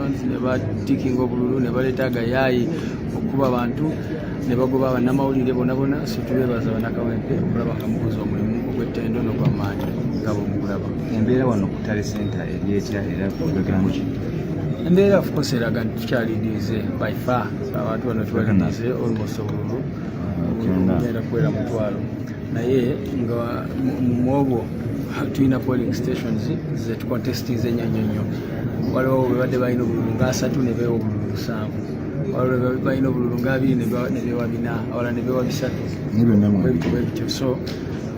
stations ne batikinga obululu, ne baleeta agayaayi okuba abantu, ne bagoba bannamawulire bonna bonna. So tubeebaza bannakawempe okulaba nga mukoze omulimu ogw'ettendo n'ogw'amaanyi nga bwe mugulaba. Embeera wano ku tally center eri etya, era kwogeramu ki? Embeera of course eraga nti tukyalidirize by far. Abantu bano tubalidirize almost obululu bugenda kuwera 10,000, naye nga mu obwo tulina polling stations zetucontestinze ennyo nnyo nnyo. Waliwo bwe badde balina obululu nga 30 ne beewa obululu 7, waliwo bwe balina obululu nga 20 ne beewa 4, awalala ne beewa 3, bwebityo bwebityo. So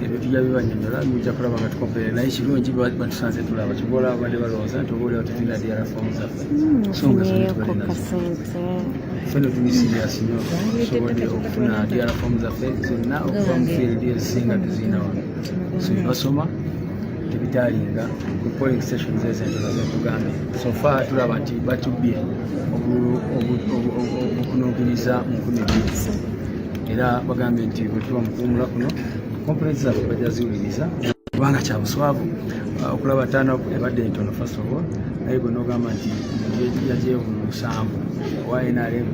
ebyo tujja bibanyonyola, mujja kulaba nga tukompere, naye kirungi batusanze tulaba kibola. Babadde balowooza nti oba oliawo tetulina DR form zaffe, so nga zonna Nfunyeyo tubadde ku nazo. Kasente. Ffenna tuli serious nnyo, tusobodde okufuna DR form zaffe zonna okuva mu field ezisinga tuzirina wano. So byebasoma tebitalinga ku polling stations ezo endala zetugambye. So far tulaba nti batubbye obululu obukunuukiriza mu 2000, era bagambye nti bwe tuba mu kuwumula kuno complaints zaffe bajja ziwuliriza, kubanga kya buswavu okulaba turn-up ebadde ntono first of all, naye gwe n'ogamba nti yajeyo obululu 7 owa NRM,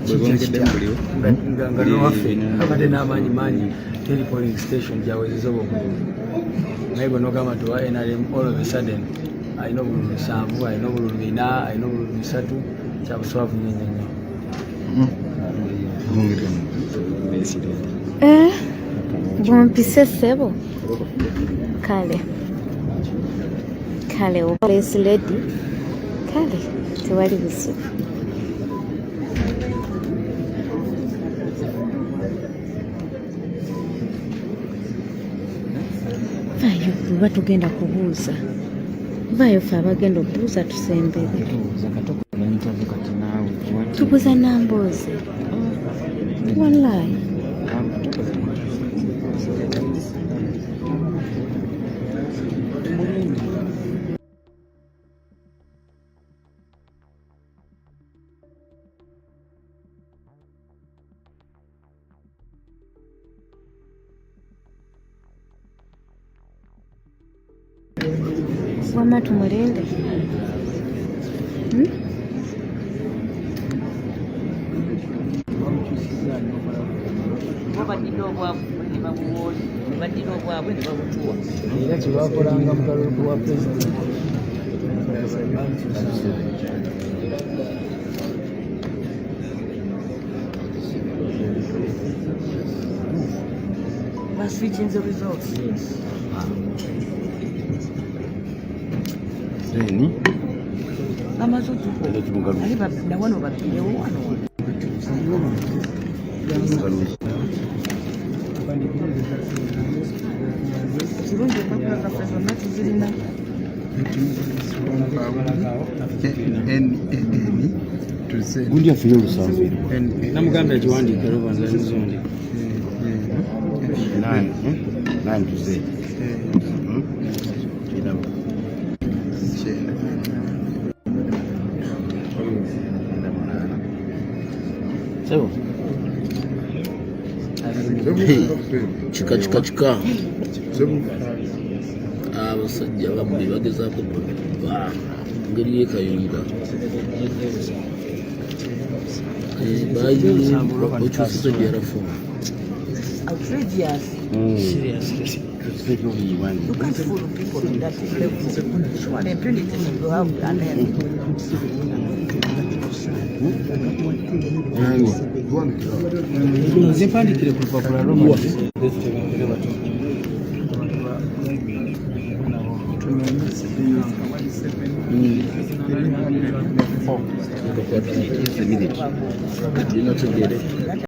Bwe bongedde buliwo. Nga nowaffe abadde n'amaanyi mangi, teri polling station gyawezeza obwo obululu, naye gwe n'ogamba nti owa NRM all of a sudden alina obululu 7, alina obululu 4, alina obululu 3, kyabuswavu nnyo nnyo nnyo. Eh, bumpise ssebo. Kale kale, first lady, kale tewali buzibu. Vaayo bweba tugenda kubuuza, vaayo ffe abagenda okubuuza tusembere. Tubuuza Nambooze, wallahi. Wamma tumulinde. Hmm? Bo baddira obwavu ne babuwoola, ne baddira obwabwe ne babutuwa. Era kyebakolanga mu kalulu wa pulezidenti bamukyusanga. Baswitchinze results. Then Bamaze otuko naye nawano babbirewo wano wano. Kirungi empapula zaffe zonna tuzirina. N A N to Z. Gundi yaffe y'olusanvu eri. N A Namugambye agiwandiike roba nzazizondi. Nine, eh? Nine to Z. Hmm? Kirabo. 9. 98. Sebo. Kika kika kika, abasajja babbi bagezaako ba ngeri y'ekayunga bayi okyusiza DR form. Outrageous. Tuseke obuyiwange. You can't fool people to that level. Surely impunity should have an end. Zimpandikire ku lupapula roma tebenkere bato. Tulina tegere.